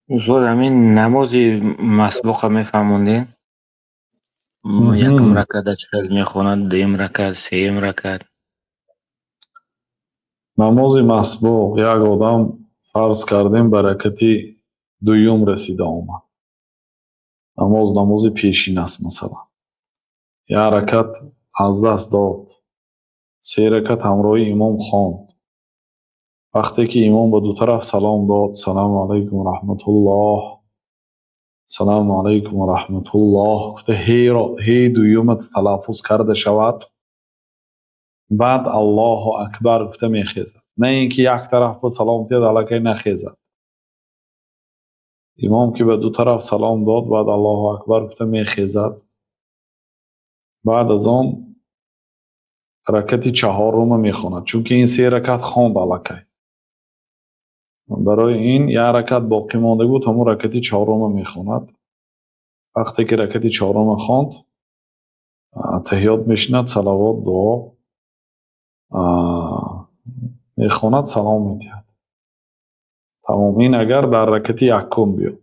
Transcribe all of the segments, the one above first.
Устод, ҳамин намози масбуқа мефаҳмондед? Якум раката чӣ хел мехонад, дуюм ракат, сеюм ракат? Намози масбуқ, як одам, фарз кардем, ба ракати дуюм расида омад. Намоз намози пешин аст, масалан. Як ракат аз даст дод. Се ракат ҳамроҳи имом хонд. Вақте ки имом ба ду тараф салом дод, «Салому алайкум ва раҳматуллоҳ, салому алайкум ва раҳматуллоҳ» гуфта, ҳеро ҳеи дуюма талаффуз карда шавад, баъд «Аллоҳу акбар» гуфта мехезад. На ин ки як тараф ба салом диҳад, аллакай нахезад. Имом ки ба ду тараф салом дод, баъд «Аллоҳу акбар» гуфта мехезад. Баъд аз он ракати чаҳорума мехонад, чунки ин се ракат хонд аллакай. Барои ин як ракат боқӣ монда буд, ҳамон ракати чаҳорума мехонад. Вақте ки ракати чаҳорума хонд, таҳиёт мешинад, салавот, дуо мехонад, салом медиҳад. Тамом. Ин агар дар ракати якум биёд.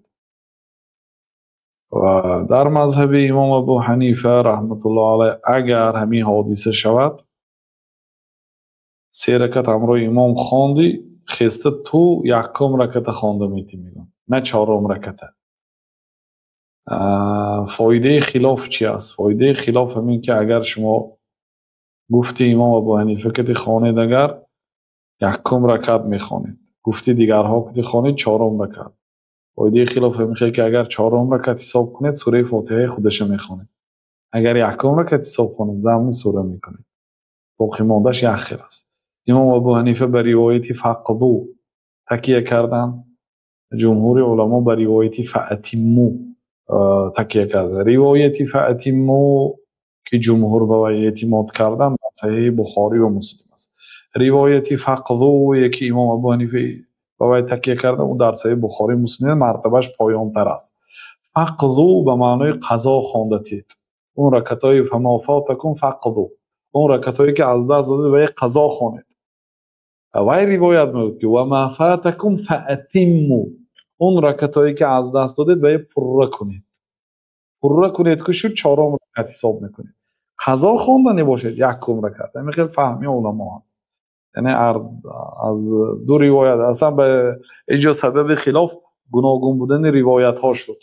Ва дар мазҳаби имом Абу Ҳанифа раҳматуллоҳ алайҳ, агар ҳамин ҳодиса шавад, се ракат ҳамроҳи имом хонди, хеста ту якум раката хонда метӣ, мегӯянд, на чорум раката. Фоидаи хилоф чи аст? Фоидаи хилоф ҳамин ки агар шумо гуфти имом Абу Ҳанифа кати хонед, агар якум ракат мехонед, гуфти дигарҳо кати хонед, чорум ракат. Фоидаи хилоф ҳамин ки агар чорум ракат ҳисоб кунед, сураи Фотиҳаи худаша мехонед. Агар якум ракат ҳисоб кунед, замми сура мекунед. Боқимондааш як хел аст. Имом Абу Ҳанифа ба ривояти «фақзу» такя карданд, ҷумҳури уламо ба ривояти «фаатимму» такя карданд. Ривояти «фаатимму», ки ҷумҳур ба вай эътимод карданд, дар Саҳеҳи Бухорӣ ва Муслим аст. Ривояти «фақзу», ки имом Абу Ҳанифа ба вай такя карданд, ӯ дар Саҳеҳи Бухорӣ, Муслим мартабааш поёнтар аст. «Фақзу» ба маънои қазо хонда тед. Он ракатҳои «фама фатакум фақзу», он ракатҳое ки аз даст додед, вай қазо хонед. Вай ривоят мегӯяд, ки «ва ма фатакум фаатимму», он ракатҳое ки аз даст додед, вай пурра кунед. Пурра кунед ки шуд, чорум ракат ҳисоб мекунед. Қазо хондани бошед, якум ракат. Ҳамин хел фаҳми уламо ҳаст. Яъне аз ду ривоят, аслан ба инҷо сабаби хилоф гуногун будани ривоятҳо шуд.